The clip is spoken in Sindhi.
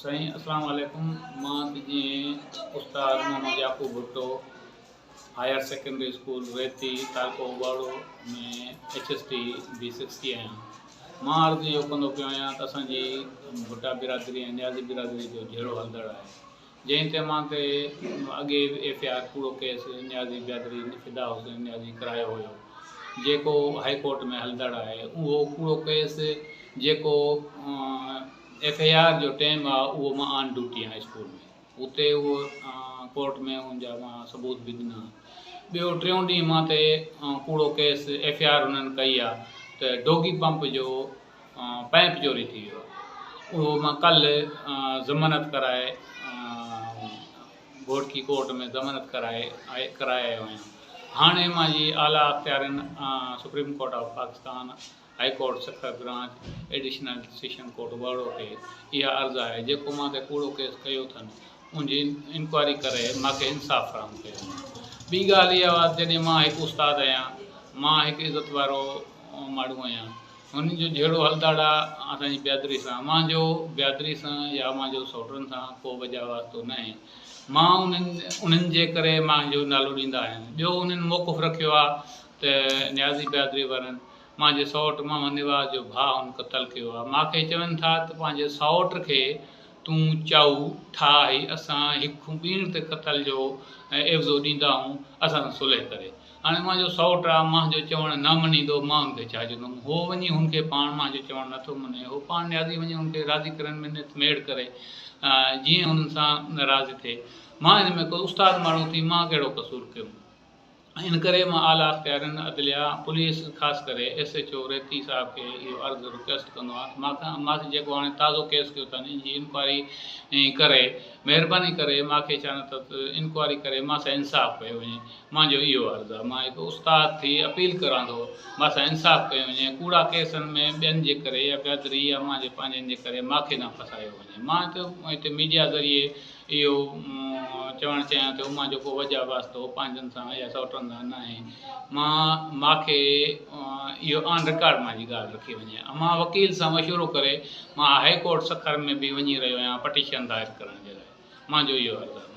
سائين اسلام عليڪم مان جي استاد Muhammad Yaqub Bhutto higher secondary school Reti تعلقو Ubauro ۾ H S T B sixty آهيان. مان عرض اهو ڪندو پيو آهيان ته اسان جي ڀٽا برادري ۽ نيازي برادري جو جهيڙو هلندڙ آهي جنهن تي مان تي اڳي به ايف I R ڪوڙو ڪيس نيازي برادري فدا حسين نيازي ڪرايو هيو جيڪو هائي ڪورٽ ۾ هلندڙ آهي اهو ڪوڙو ڪيس جيڪو ايف I R جو ٽيم آهي اهو مان آن ڊيوٽي آهيان اسڪول ۾ اتي اهو ڪورٽ ۾ ان جا مان ثبوت به ڏنا. ٻيو ٽيون ڏينهن مان تي ڪوڙو ڪيس ايف I R انهن ڪئي آ ته ڊوگي پمپ جو پائپ چوري ٿي ويو آ. اهو مان ڪلهه ضمانت ڪرائي گهوٽڪي ڪورٽ ۾ ضمانت ڪرائي ڪرائي آيو آهيان. هاڻي مان جي اعليٰ اختيارين supreme court of Pakistan high court Sukkur branch additional session court Ubauro کي اها عرض آهي جيڪو مان تي ڪوڙو ڪيس ڪيو اٿن ان جي انڪوائري ڪري مان کي انصاف فراهم ڪيو وڃي. ٻي ڳالهه اها آهي جڏهن مان هڪ استاد آهيان مان هڪ عزت وارو ماڻهو آهيان هن جو جهيڙو هلندڙ آ اسان جي بيادري سان مان جو بيادري سان يا مان جو سوٽن سان ڪو وجهه واسطو ناهي مان انهن انهن جي ڪري مان جو نالو ڏيندا آهن ٻيو انهن موقف رکيو آ ته نيازي بيادري وارن مانجي سئوٽ محمد نواز جو ڀاء هن قتل ڪيو آ. ماکي چون ٿا ته پنهنجي سئوٽ کي تون چائو ٺاهه هي اسان هڪ ٻيڻ تي قتل جو عيوضو ڏيندا هون اسان سان صلح ڪري. هاڻي مانجو سئوٽ آ مانجو چوڻ نه مڃيندو مان هن کي ڇا چوندم. هو وڃي هن کي پاڻ مانجو چوڻ نه ٿو مڃي. هو پاڻ نيازي وڃي هن کي راضي ڪرن منت ميڙ ڪري جيئن هنن سان راضي ٿئي. مان هن ۾ ڪو استاد ماڻهو ٿي مان ڪهڙو قصور ڪيم. ان ڪري مان اعليٰ اختيارين، عدليه، پوليس خاص ڪري ايس ايڇ او ريتي صاحب کي اهو عرض رڪويسٽ ڪندو آهيان ته مان مان کي جيڪو هاڻي تازو ڪيس ڪيو اٿن ان جي انڪوائري ڪري مهرباني ڪري مان کي ڇا نه ته انڪوائري ڪري مان سان انصاف ڪيو وڃي مان جو اهو عرض آهي مان هڪ استاد ٿي اپيل ڪران ٿو مان سان انصاف ڪيو وڃي ڪوڙا ڪيسن ۾ ٻين جي ڪري يا بيادري يا مان جي پنهنجن جي ڪري مان کي نه ڦاسايو وڃي مان ته هتي ميڊيا ذريعي اهو چوڻ چاهيان ٿو مان جو ڪو وجهه واسطو پنهنجن سان يا سئوٽن سان ناهي مان ماکي اهو آن رڪارڊ مانجي ڳالهه رکي وڃي مان وڪيل سان مشورو ڪري مان هائي ڪورٽ سکر ۾ به وڃي رهيو آهيان پٽيشن دائر ڪرڻ جي لاء مانجو اهو عرض آهي.